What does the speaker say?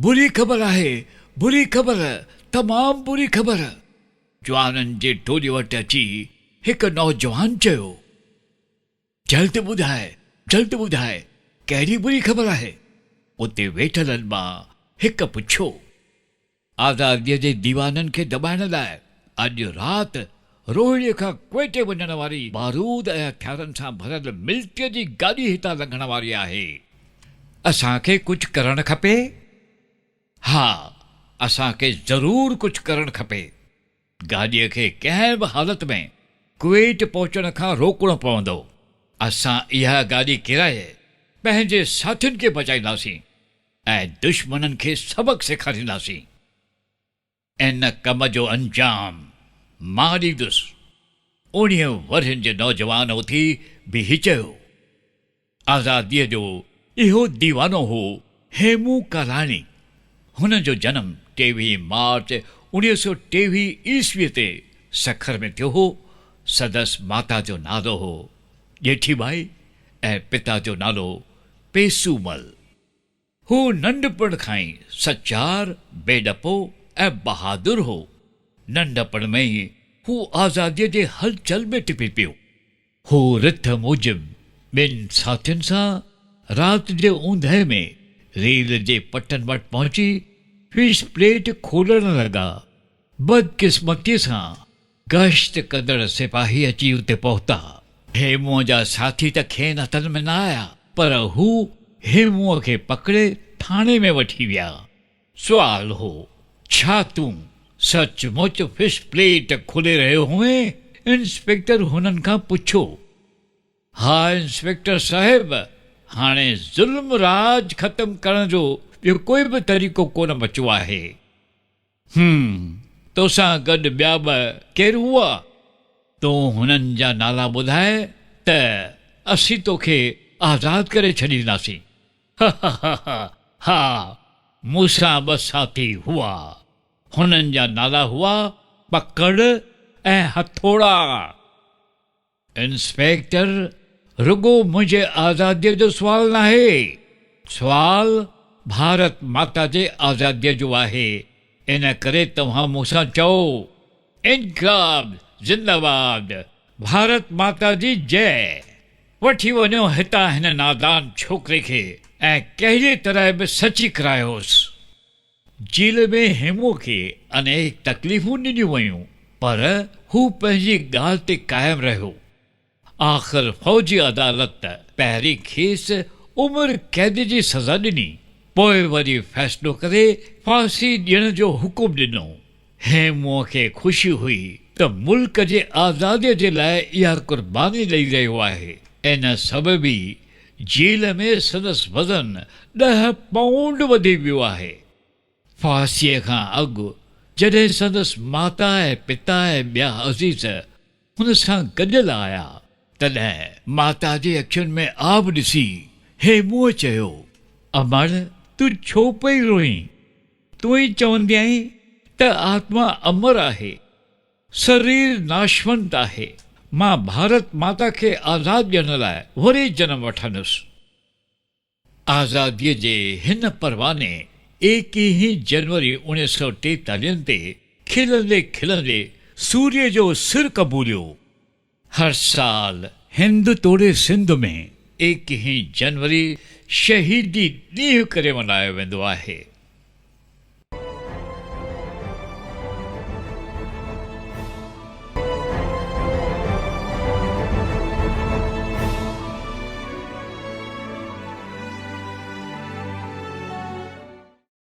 بري خبر آهي، بري خبر، تمام بري خبر. جوانن جي ٽولي وٽ اچي هڪ نوجوان چيو. جلد ٻڌاء، جلد ٻڌاء، ڪهڙي بري خبر آهي؟ اتي ويٺلن مان هڪ پڇيو. آزاديء جي ديوانن کي دٻائڻ لاء اڄ رات روهڙيء کان ڪوئٽي وڃڻ واري بارود ۽ هٿيارن سان ڀريل ملٽريء جي گاڏي هتان لنگهڻ واري آهي. اسان کي ڪجهه ڪرڻ کپي؟ ها، اسان کي ضرور ڪجهه ڪرڻ کپي. گاڏيء کي ڪنهن به حالت ۾ ڪوئيٽ پهچڻ کان روڪڻو پوندو. اسان اها گاڏي ڪيرائي پنهنجي ساٿين کي بچائينداسين ۽ دشمنن کي سبق سيکارينداسين. ان ڪم جو انجام مان ڏيندس. اوڻيهه ورهين جي نوجوان اٿي بيهي چيو. آزاديء جو اهو ديوانو هو هيمون ڪالاڻي. هن جو جنم 23 مارچ 1923 عيسويء تي سکر ۾ ٿيو هو. سندس ماتا جو نالو هو ڄيٺي ٻائي ۽ پتا جو نالو پيسومل. هو ننڍپڻ کان ئي سچار، بي ڊپو ۽ بهادر هو. ننڍپڻ ۾ ئي هو آزاديء جي هلچل ۾ ٽپي پيو. هو رٿ موجب ٻن ساٿين سان رات جي اوندهه ۾ ريل جي پٽن وٽ پهچي فش پليٽ کولڻ لڳا. بدقسمتيء سان گشت ڪندڙ سپاهي اچي اتي پهتا. هيمونء جا ساٿي ته کين هٿن ۾ نه آيا، پر هو هيمونء کي پڪڙي ٿاڻي ۾ وٺي ويا. سوال هو، ڇا تون سچ مچ فش پليٽ کولي رهيو هئين؟ انسپيڪٽر هنن کان پڇيو. ها انسپيڪٽر صاحب، هاڻي ظلم راڄ ختم ڪرڻ جو ٻيو ڪوئي به طريقو ڪونه بچيو آهي. هم، توسان گڏ ٻيا به ڪير هئا؟ تون هنن جا نالا ٻڌاء ته اسين توکي آزاد ڪري ڇڏينداسين. ههههه، ها، مون سان ٻه ساٿي هئا. هنن جا نالا هئا پڪڙ ۽ هٿوڙا. انسپيڪٽر، رڳو منهنجي آزاديء جو سوال ناهي، سوال ڀارت ماتا جي آزاديء جو آهي، ان ڪري توهان مون سان چئو، انقلاب زنده باد، ڀارت ماتا جي جئه! وٺي وڃو هتان هن نادان ڇوڪري کي ۽ ڪهڙيء طرح به سچي ڪرايوس. جيل ۾ هيمونء کي انيڪ تڪليفون ڏنيون ويون، پر هو پنهنجي ڳالهه تي قائم رهيو. آخر فوجي عدالت پهرين کيس عمر قيد جي سزا ڏني، پوء وري فيصلو ڪري ڦاسي ڏيڻ جو حڪم ڏنو. هيمونء کي خوشي هئي ته ملڪ جي آزاديء جي لاء اها قرباني ڏئي رهيو آهي. ان سبب ئي جيل ۾ سندس وزن 10 پائونڊ وڌي ويو آهي. ڦاسيء کان اڳ جڏهن سندس ماتا ۽ پتا ۽ ٻيا عزيز هن سان گڏيل آيا، تڏهن ماتا جي اکين ۾ آب ڏسي هيمونء چيو، امڙ، تون ڇو پئي روئين؟ تون ئي چوندي آهين ته آتما امر آهي. سرير ناشونت آهي. مان ڀارت ماتا کي آزاد ڏيڻ لاء وري جنم وٺندس. آزاديء جي هن پرواني ايڪيهين جنوري اوڻيهه سؤ ٽيتاليهن تي کلندي کلندي سوريء جو سر قبوليو. هر سال هند توڙي سنڌ ۾ ايڪيهين جنوري شهيدي ڏينهن ڪري ملهايو ويندو آهي.